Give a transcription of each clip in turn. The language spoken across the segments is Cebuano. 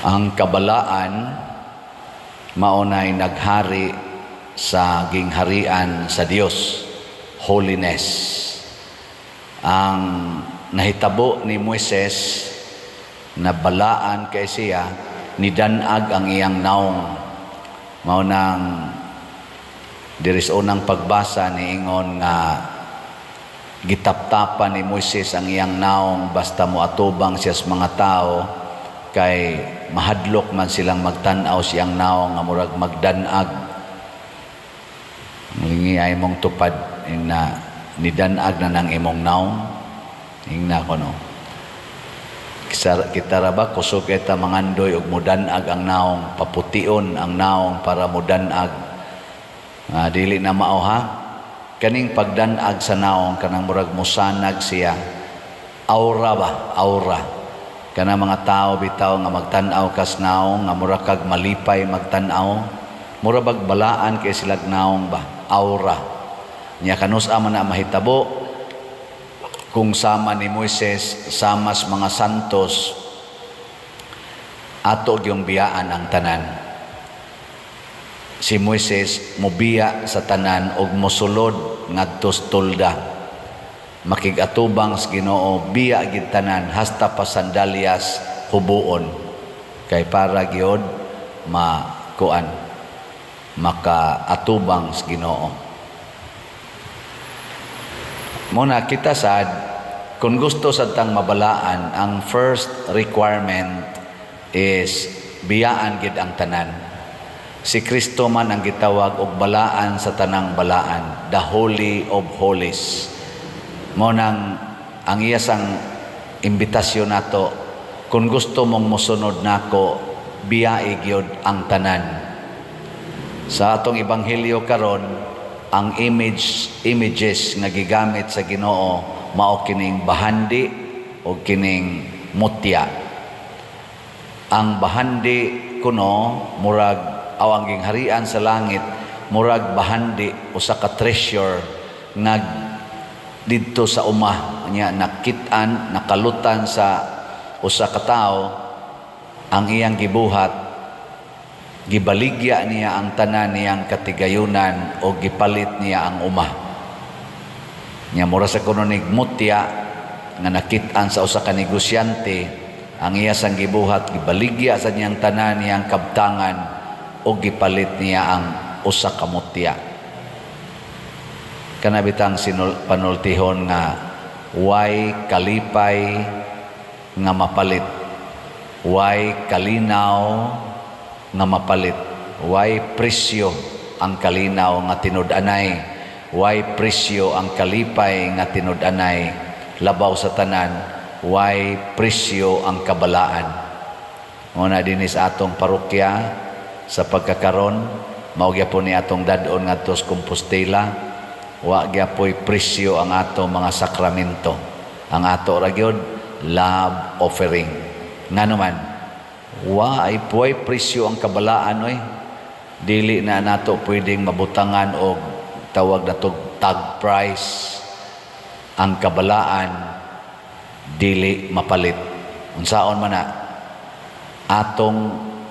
Ang kabalaan mao nay naghari sa gingharian sa Dios, holiness. Ang nahitabo ni Moises na balaan kay siya, nidanag ang iyang naong. Mao nang diri sa unang pagbasa niingon nga gitaptapan ni Moises ang iyang naong basta moatubang siya sa mga tao kay mahadlok man silang magtan-aw siyang naong nga murag magdanag. Lingi ay mong tupad na nidanag na ng imong naong. Ingna ko, no? Kita ra ba kusog eta mangandoy og mudanag ang naong, papution ang naong para mudanag? Dili na mao, ha. Kaning pagdanag sa naong, kanang murag musanag siya, aura ba, aura kana mga tao bitaw nga magtan-aw kas naong nga mura kag malipay magtan-aw, mura bag balaan kay silag naong ba, aura niya. Kanus-a man na mahitabo kung sama ni Moises, samas mga santos, ato gyung biyaan ang tanan? Si Moises mobiya sa tanan og mosulod ngadto sa tolda makig-atubang sa Ginoo. Biya gid tanan, hasta pa sandalyas hubuon, kay para gyud makuan, makaatubang sa Ginoo. Muna kita sad, kung gusto sad tang mabalaan, ang first requirement is biyaan gid ang tanan. Si Kristo man ang gitawag og balaan sa tanang balaan, the Holy of Holies. Mao nang ang iya sang imbitasyon nato, kung gusto mong mosunod nako, biyai gyud ang tanan. Sa atong ebanghelyo karon, ang images nga gigamit sa Ginoo mao kining bahandi o kining mutya. Ang bahandi kuno murag aw ang gingharian sa langit murag bahandi, usa ka treasure nga didto sa uma niya nakit-an, nakalutan sa usa ka tawo. Ang iyang gibuhat, gibaligya niya ang tanan niyang katigayunan o gipalit niya ang uma niya. Mura sa kuno nig mutya nga nakit-an sa usa ka negosyante. Ang iya sang gibuhat, gibaligya sa niyang tanan niyang kabtangan o gipalit niya ang usa ka mutya. Kana bitang panultihon nga way kalipay nga mapalit, way kalinaw nga mapalit, way presyo ang kalinaw nga tinud-anay, way presyo ang kalipay nga tinud-anay, labaw sa tanan, way presyo ang kabalaan. Muna dinhi sa atong parokya sa pagkakaron, mao gyapon ni atong dad-on ngadto sa Compostela. Wa gyapoy presyo ang ato mga sakramento. Ang ato ra gyud, love offering. Ngano man wa ay puway presyo ang kabalaan oy? Dili na nato pwedeng mabutangan og tawag nato tag price. Ang kabalaan dili mapalit. Unsaon man na atong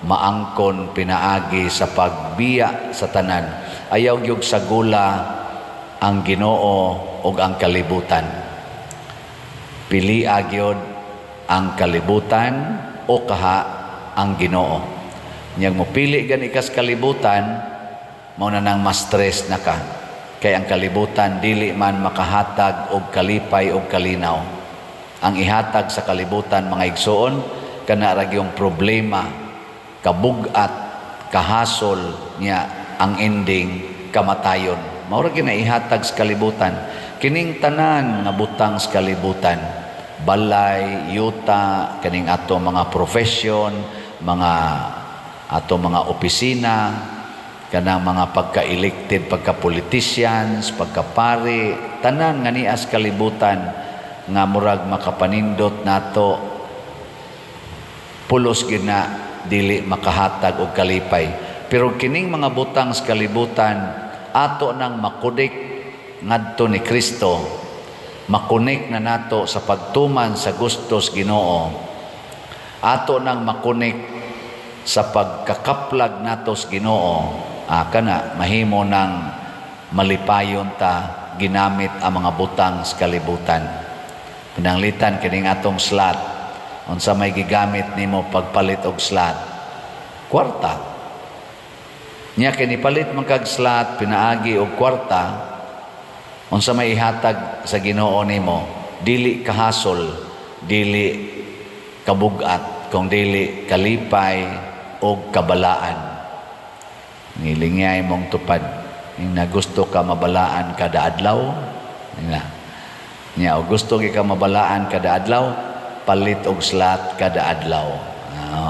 maangkon? Pinaagi sa pagbiya sa tanan. Ayaw gyud sagula ang Ginoo ug ang kalibutan. Pili gyud ang kalibutan o kaha ang Ginoo. Nyag mopili gani kas kalibutan, mao na nang mas stress na ka. Kay ang kalibutan dili man makahatag og kalipay og kalinaw. Ang ihatag sa kalibutan, mga igsoon, kana ra gyung problema, kabugat, kahasol niya, ang ending kamatayon. Mao ra gyud na ihatag sa kalibutan. Kining tanan nga butang sa kalibutan, balay, yuta, kaning ato mga profession, mga ato mga opisina, kanang mga pagka-elected, pagka-politicians, pagka-pari, tanan nga nias kalibutan nga murag makapanindot nato, pulos gyud na dili makahatag og kalipay. Pero kining mga butang sa kalibutan ato nang makudik ngadto ni Kristo, makunik na nato sa pagtuman sa gustos Ginoo, ato nang makunik. Sa pagkakaplag nato sa Ginoo, kana mahimo nang malipayon ta ginamit ang mga butang sa kalibutan. Pananglitan kining atong slot, unsa may gigamit nimo pagpalit og slot? Kwarta. Nya kay nipalit man kag slot pinaagi og kwarta, unsa may ihatag sa Ginoo nimo? Dili kahasol, dili kabugat, kung dili kalipay og kabalaan. Nilingay mong tupad. Ning gusto ka mabalaan kada adlaw, nga. Nya og gusto ka mabalaan kada adlaw, palit og slot kada adlaw.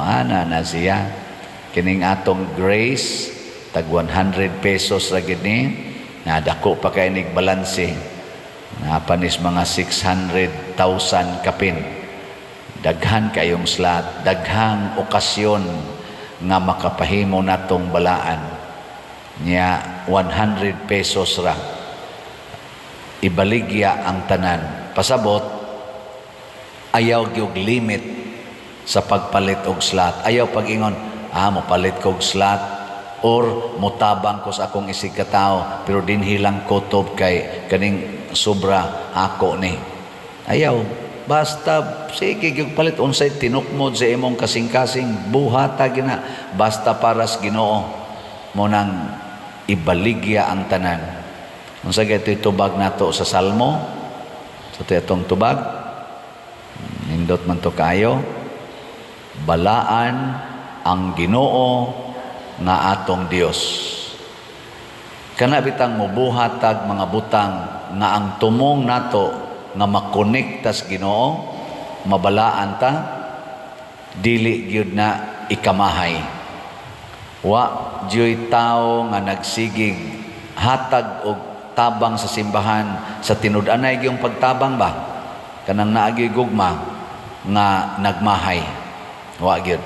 Ana na siya. Kining atong grace tag 100 pesos ra gid ni, nadako pa kay nig balanse. Napanis mga 600,000 kapin. Daghan kayong slot, daghang okasyon nga makapahimo natong balaan. Nya 100 pesos ra. Ibaligya ang tanan. Pasabot, ayaw gyud limit sa pagpalit og slot. Ayaw pag-ingon, mopalit kog slot or motabang ko sa akong isig katao pero dinhi lang kutob kay kaning sobra ako ni. Ayaw. Basta sige gyud palit unsay tinukmod sa imong kasing-kasing, buhata gina basta para sa Ginoo mo nang ibaligya ang tanan. Unsa gay tubag nato sa Salmo? Sa atong tubag, nindot man to kayo. Balaan ang Ginoo nga atong Dios. Kana bitang mobuhat tag mga butang nga ang tumong nato nga makonekta sa Ginoo, mabalaan ta, dili gyud na ikamahay. Wa dyoy tawo nga nagsigig hatag og tabang sa simbahan sa tinud-anay gyung pagtabang ba kanang naagyoy gugma nga nagmahay, wa gyud.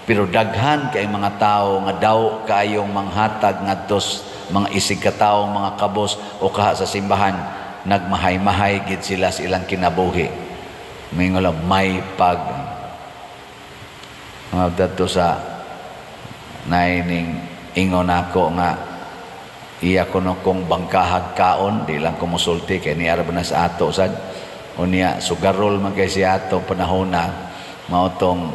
Pero daghan kay mga tawo nga daw kaayong manghatag ngadto mga isig katawo, mga kabos o kaha sa simbahan, nagmahay-mahay gid sila sa ilang kinabuhi. Mingon lang may pag mga dadto sa naining ingon ako nga iya kuno kong bangkahag kaon, di lang ko musulti kay niara ba na sa ato sad. Unya sugarol man kay siya ato panahona, mao tong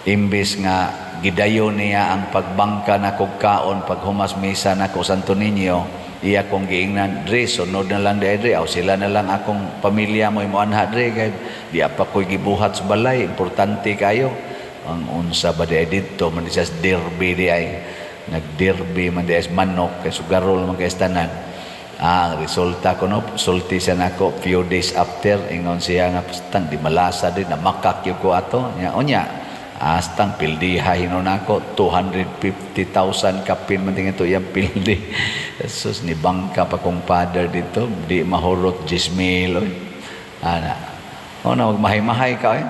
imbis nga gidayon niya ang pagbangka na kog kaon paghumas misa nako Santo Niño, iya kong giingnan, "Dre, sunod na lang dre, dre, aw sila na lang akong pamilya mo imuanha dre kay di pa ko'y gibuhat sa balay, importante kayo." Ang unsa ba di didto man di siya derby di ay nagderby man di ay manok kay sugarol man kay tanan. Ang resulta kuno, sulti siya nako few days after, ingon siya nga pastang di malasa din na makakyo ko ato nya. Unya astang pildiha hinon nako 250,000 kapin man tingin to iyang pildi. Jesus, ni bangka pa kong father dito, di mahurot 10,000 oy. Ana o na magmahay-mahay ka oy.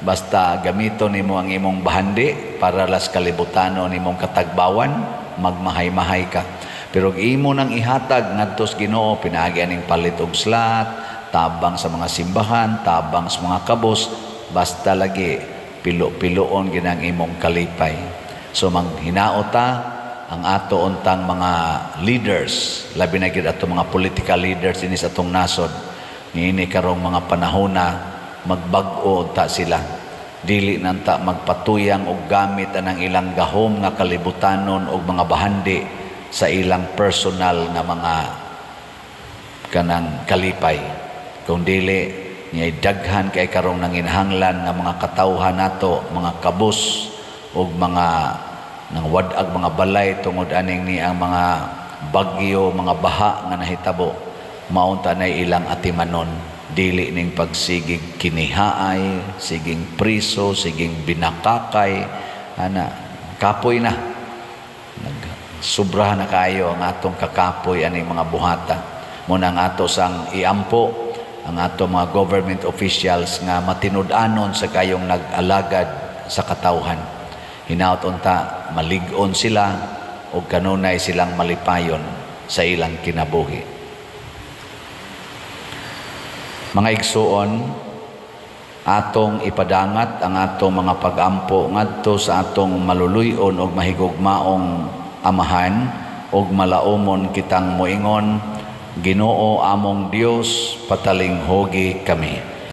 Basta gamito nimo ang imong bahandi para las kalibutano nimong katagbawan, magmahay-mahay ka. Pero imo nang ihatag ngadto sa Ginoo pinaagi aning palit og slot, tabang sa mga simbahan, tabang sa mga kabos, basta lagi pilo-piloon ginang imong kalipay. So manghinaot ta ang ato untang mga leaders, labi na gyud ato mga political leaders dinhi sa atong nasod, niini karong mga panahona magbag-o ta sila. Dili nanta magpatuyang og gamit anang ilang gahom nga kalibutanon og mga bahandi sa ilang personal nga mga kanang kalipay. Kung dili niya daghan kay karong nanginahanglan nga mga katawhan nato, mga kabus og mga nang wad-ag mga balay tungod aning ni ang mga bagyo, mga baha nga nahitabo, maunta na ilang atimanon. Dili ning pagsigig kinihaay, siging priso, siging binakakay, ana, kapoy na. Nagsobra na kayo ang atong kakapoy aning mga buhata. Muna ang ato sang iampo, ang ato mga government officials nga matinud-anon sa kayong nag-alagad sa katawhan. Hinaut unta malig-on sila og kanunay silang malipayon sa ilang kinabuhi. Mga igsuon, Atong ipadangat ang atong mga pagampo ngadto sa atong maluluy-on ug mahigugmaong Amahan ug malaumon kitang moingon, "Ginoo among Dios, patalinghugi kami."